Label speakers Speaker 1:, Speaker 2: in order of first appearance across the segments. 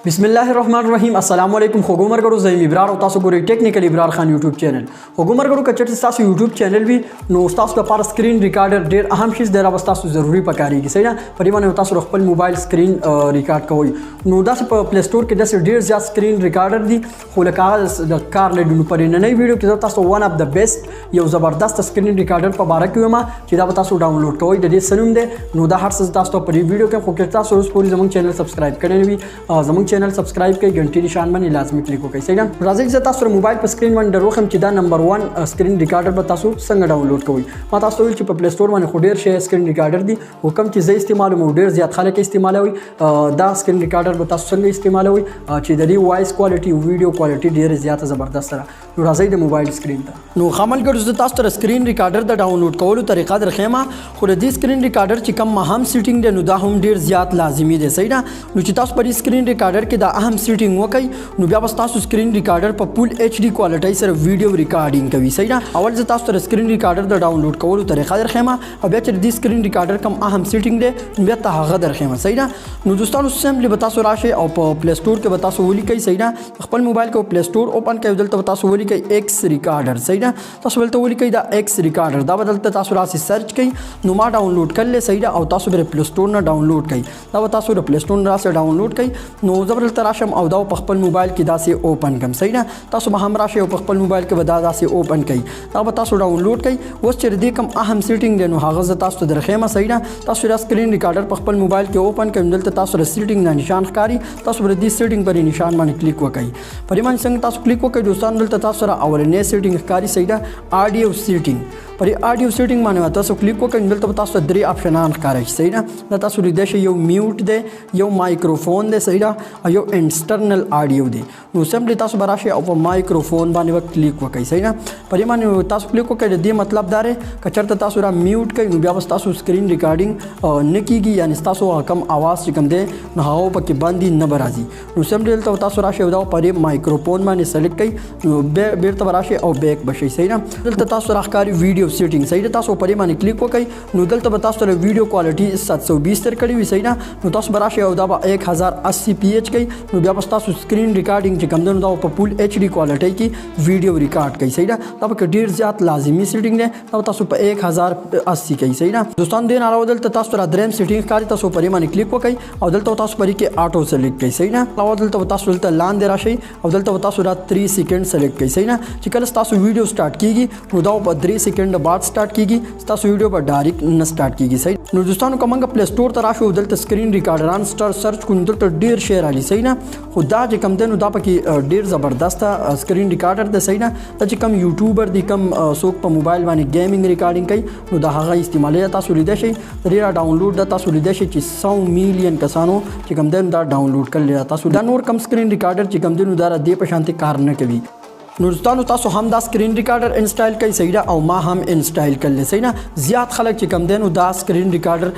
Speaker 1: بسم الله الرحمن الرحیم. السلام علیکم خوږو مرګرو، زه یم ابرار او تاسو ګورئ ټیکنیکل ابرار خان یوټیوب چینل. خوږو مرګرو، که چېرته ستاسو یوټیوب چینل وي نو ستاسو لپاره سکرین ریکارډر ډېر اهم شیز دی، را به ستاسو ضروري پکارېږي، صحیح ده؟ په دې باندې تاسو خپل موبایل سکرین ریکارډ کوئ. نو داسې په پلی سټور کې داسې ډېر زیات سکرین ریکارډر دي، خو لکه هغه د کار نه دي. نو په نننۍ ویډیو کې زه تاسو one of the best یو زبردست سکرین ریکارډر په باره کې وایم چې دا به تاسو ډاونلوډ کوئ. د دې څه نوم دی، نو دا هر څه تاسو ته په دې ویډیو کې. خو که تاسو اوس پورې زموږ چینل سبسکرایب کړی نه وي، زموږ چینل سبسکرایب کړئ، ګنټي نشان باندې لازمي کلیک وکړئ، صحیح ده؟ راځئ زه تاسو سره موبایل په سکرین باندې دروخم چې دا نمبر 1 سکرین ریکارډر به تاسو څنګه ډاونلوډ کوئ. ما تاسو ته ویل چې په پلی سټور باندې خو ډېر شی سکرین ریکارډر دي، خو کوم چې زه استعمالوم او ډېر زیات خلک استعمالوي، دا سکرین ریکارډر به تاسو څنګه استعمالوئ چې د دې وایس کوالټي او ویډیو کوالټي ډېره زیاته زبردسته ده. نو راځئ د موبایل سکرین ته. نو ښه ملګرو، زه تاسو ته سکرین ریکارډر د ډاونلوډ کولو طریقه درښیم، خو د دې سکرین ریکارډر چې کوم اهم سیټینګ دی نو دا هم ډېر زیات لازمي دی، صحیح ده؟ نو چې تاسو په دې سکرین ریکارډر کې دا اهم سیټینګ وکړئ نو بیا به تاسو سکرین ریکارډر په فول ایچ ډي کوالټۍ سره ویډیو ریکارډینګ کوي، صحیح ده؟ اول زه تاسو ته سکرین ریکارډر د ډاونلوډ کولو طریقه درښیم او بیا چې د دې سکرین ریکارډر کوم اهم سیټینګ دی نو بیا ته هغه درښیم، صحیح ده؟ نو دوستانو، سمپلی به تاسو راشئ او په پلی سټور کې به تاسو ولیکئ، صحیح ده؟ خپل موبایل کې پلی سټور اوپن کړئ، دلته به تاسو ولیکئ ایکس ریکارډر، صحیح ده؟ تاسو دلته ولیکئ دا ایکس ریکارډر، دا به دلته تاسو راسي سرچ کړئ. نو ما ډاونلوډ کړل، صحیح ده؟ او تاسو به پلی سټور نه ډاونلوډ کړئ. دا به تاسو د پلی سټور نه راسي ډاونلوډ کړئ. نو زه به دلته راشم او دا په خپل موبایل کې داسې اوپن کړم، صحیح ده؟ تاسو به هم راشئ او په خپل موبایل کې به دا داسې اوپن کړئ. دا به تاسو ډاونلوډ کړئ. اوس چې د دې کوم اهم سیټینګ دی نو هغه زه تاسو ته درښیم، صحیح ده؟ تاسو دا سکرین ریکارډر په خپل موبایل کې اوپن کړئ، دلته تاسو د سیټینګ نه نشان ښکاري، تاسو به د دې سیټینګ پر نشان باندې کلیک وکړئ. په دې باندې څنګه تاسو کلیک وکړئ دوستان، دلته تاسو سره اولنې سیټینګ ښکاري، صحیح ده؟ آډیو سیټینګ. پر آډیو سیټینګ باندې تاسو کلیک وکړئ، دلته به تاسو درې آپشنان ښکاري، صحیح ده؟ دا تاسو لیدای شئ، یو میوټ دی، یو مایکروفون دی، صحیح ده؟ او یو انټرنل آډیو دی. نو سمپلی تاسو به راشئ او په مایکروفون باندې به کلیک وکړئ، صحیح ده؟ په دې باندې تاسو کلیک وکړئ، د دې مطلب دا دی که چېرته تاسو را میوټ کړئ نو بیا به ستاسو سکرین ریکارډینګ نه کیږي، یعنی ستاسو کم आवाज چې کوم دی نو هغه پکې باندې نه به راځي. نو سمپلی دلته تاسو راشئ او دا په دې مایکروفون باندې سلیکټ کړئ، نو بیرته به راشئ او بیک به شئ، صحیح ده؟ دلته تاسو راښکاري ویډیو سیټینګ، صحیح ده؟ تاسو په دې باندې کلیک وکړئ، نو دلته به تاسو ته ویډیو کوالټي 720 تر کړی وي، صحیح ده؟ نو تاسو به راشئ او دا به 1080 پی ایچ کوي، نو بیا به تاسو سکرین ریکارډینګ چې کوم دی نو دا په فول ایچ ډي کوالټۍ کې ویډیو ریکارډ کوي، صحیح ده؟ دا پکې ډیر زیات لازمي سیټینګ دی، دا تاسو په 1080 کوي، صحیح ده؟ دوستان، دې نه علاوه دلته تاسو را دریم سیټینګ ښکاري، تاسو په دې باندې کلیک وکړئ او دلته تاسو پرې کې آټو سلیکټ کړئ، صحیح ده؟ علاوه دلته تاسو دلته لاندې راشئ او دلته تاسو را 3 سیکنډ سلیکټ کړئ، صحیح ده؟ چې کله تاسو ویډیو سٹارټ کیږي نو دا په 3 سیکنډ بعد سٹارټ کیږي، تاسو ویډیو به ډایرکټ نه سٹارټ کیږي، صحیح؟ نو دوستانو، کومه پلی سٹور ته راشو، دلته سکرین ریکارډران سټار سرچ کوم، دلته ډیر شی رالی، صحیح نه؟ خو دا چې کم دی نو دا پکې ډیر زبردست سکرین ریکارډر دی، صحیح نه؟ دا چې کم یوټیوبر دی، کم څوک په موبایل باندې گیمینګ ریکارډینګ کوي نو دا هغه استعمالوي. تاسو لیدای شئ د دې ډاونلوډ دا تاسو لیدای شئ چې 100 میلیون کسانو چې کم دی دا ډاونلوډ کړل. تاسو دا نور کم سکرین ریکارډر چې کم دی نو دا دې په شانتي کار نه کوي. نو دوستانو، تاسو هم دا سکرین ریکارډر انسټال کړئ، صحیح ده؟ او ما هم انسټال کړل، صحیح ده؟ زیات خلک چې کم دی نو دا سکرین ریکارډر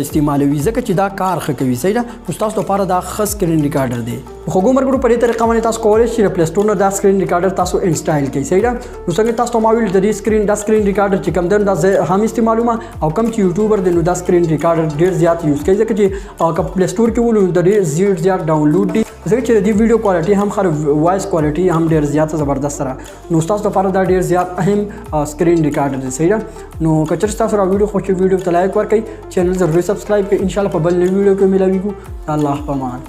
Speaker 1: استعمالوي ځکه چې دا کار ښه کوي، صحیح ده؟ نو تاسو لپاره دا ښه سکرین ریکارډر دی. خوږو ملګرو، په دې طریقه باندې تاسو کولی شئ چې پلی سټور نه دا سکرین ریکارډر تاسو انسټال کړئ، صحیح ده؟ نو څنګه تاسو ته ما ویل، د دې سکرین دا سکرین ریکارډر چې کم دی دا زه هم استعمالوم او کم چې یوټیوبر دی نو دا سکرین ریکارډر ډیر زیات یوز کوي، ځکه چې که پلی سټور کې ولو د ډیر زیات زیات ډاونلوډ دي، ځکه چې د دې ویډیو کوالټي هم ښه، وایس کوالټي هم ډیر زیات زبردست را. نو تاسو لپاره دا ډیر زیات اهم سکرین ریکارډر دی، صحیح ده؟ نو که چېرې تاسو را ویډیو خوښ شي، ویډیو ته لایک ورکړئ، چینل ضرور سبسکرایب کړئ. ان شاء الله په بل نوي ویډیو کې ملاویږو. الله په امان.